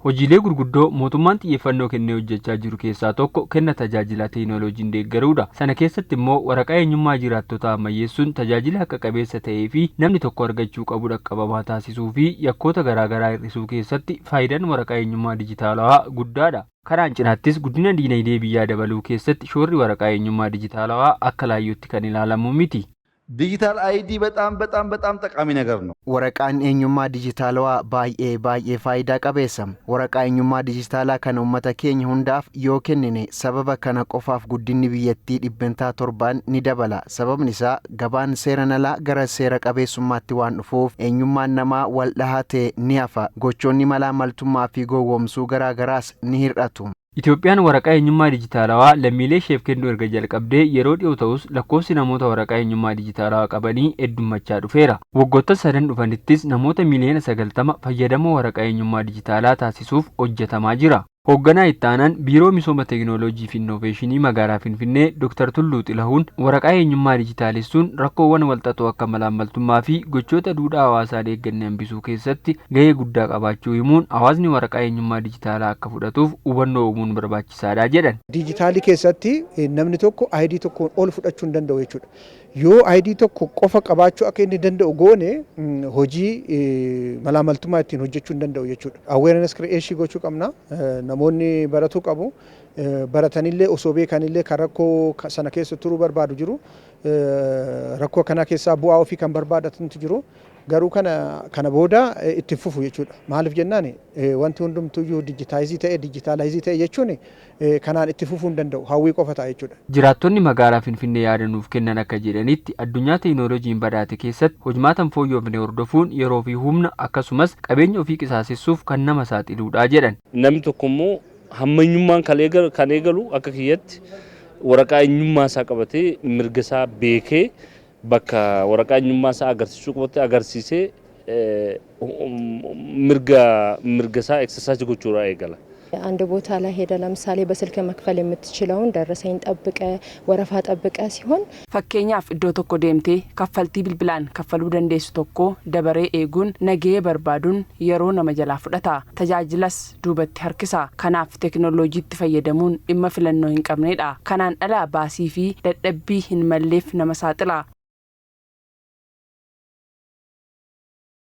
Hojiilee gurguddoo mootummaan xiyyeeffannoo kennee hojjechaa jiru keessaa tokko kenna tajaajila teekinooloojiin deeggaruudha. Sana keessatti immoo waraqaa eenyummaa jiraattotaa ammayyeessuun tajaajila haqa qabeessa ta'ee fi namni tokko argachuu qabu dhaqqabamaa taasisuu fi yakkoota garaagaraa hir'isuu keessatti faayidaan waraqaa eenyummaa dijitaalawaa guddaadha. Karaan cinaattis guddina diinagdee biyyaa dabaluu keessatti shoorri waraqaa eenyummaa dijitaalawaa akka laayyootti kan ilaalamu miti. ዲጂታል አይዲ በጣም በጣም በጣም ጠቃሚ ነገር ነው። Waraqaan eenyummaa dijitaalawaa baay'ee baay'ee faayidaa qabeessa. Waraqaa eenyummaa dijitaalaa kana uummata keenya hundaaf yoo kennine, sababa kana qofaaf guddinni biyyattii 7% ni dabala. Sababni isaa gabaan seeran alaa gara seera qabeessummaatti waan dhufuuf, eenyummaan namaa wal dhahaa ta'e ni hafa. Gochoonni malaamaltummaa fi gowwoomsuu garaa garaas ni hir'atu. Itoophiyaan waraqaa eenyummaa dijitaalawaa lammiilee isheef kennuu erga jalqabdee yeroo dhiyoo ta'us, lakkoofsi namoota waraqaa eenyummaa dijitaalawaa qabanii heddummachaa dhufeera. Waggoota sadan dhufanittis namoota miiliyoona 90 fayyadamoo waraqaa eenyummaa dijitaalaa taasisuuf hojjetamaa jira. Hoogganaa itti aanaan Biiroo Misooma Teekinooloojii fi Innoveeshinii magaalaa Finfinnee Dr. Tulluu Xilahuun, waraqaa eenyummaa dijitaalessuun rakkoowwan walxaxoo akka malaammaltummaa fi gochoota duudhaa hawaasaa eegganne hambisuu keessatti gahee guddaa qabaachuu himuun, hawaasni waraqaa eenyummaa dijitaalaa akka fudhatuuf hubannoo uumuun barbaachisaadha jedhan. Diijitaalii keessatti namni tokko ID tokkoon ol fudhachuu hin danda'u jechuudha. Yoo ID tokko qofa qabaachuu akka inni danda'u goone, hojii malaamaltummaa ittiin hojjechuu hin danda'u jechuudha. Awareness creation gochuu qabna. Namoonni baratuu qabu. Baratanillee osoo beekanillee kan rakkoo sana keessa turuu barbaadu jiru. Rakkoo kana keessaa bu'aa ofii kan barbaadatantu jiru. Garuu kana booda itti fufu jechuudha. Maaliif jennaan, wanti hundumtuyyuu digitize ta'e, digitalize ta'e jechuun kanaan itti fufuu hin danda'u. Hawwii qofa ta'a jechuudha. Jiraattonni magaalaa Finfinnee yaada nuuf kennan akka jedhanitti, addunyaa teekinooloojiin badhaate keessatti hojmaata hin fooyyofne hordofuun yeroo fi humna akkasumas qabeenya ofii qisaasessuuf kan nama saaxiluudha jedhan. Namni tokko immoo hammeenyummaan kan eegalu akka kiyyatti waraqaa eenyummaa isaa qabatee, mirga isaa beekee, bakka waraqaa eenyummaa isaa agarsiisuu qabatte agarsiisee, mirga isaa exercise gochuudhaa eegala. አንድ ቦታ ላይ ሄደ ለምሳሌ በስልክ መክፈል የምትችለውን ደረሰኝ ጠብቀ ወረፋ ጠብቀ ሲሆን Fakkeenyaaf, iddoo tokko deemtee kaffaltii bilbilaan kaffaluu dandeessu tokko dabaree eeguun, nagahee barbaaduun yeroo nama jalaa fudhata, tajaajilas duubatti harkisa. Kanaaf teekinooloojiitti fayyadamuun dhimma filannoo hin qabnedha. Kanaan ala baasii fi dadhabbii hin malleef nama saaxila.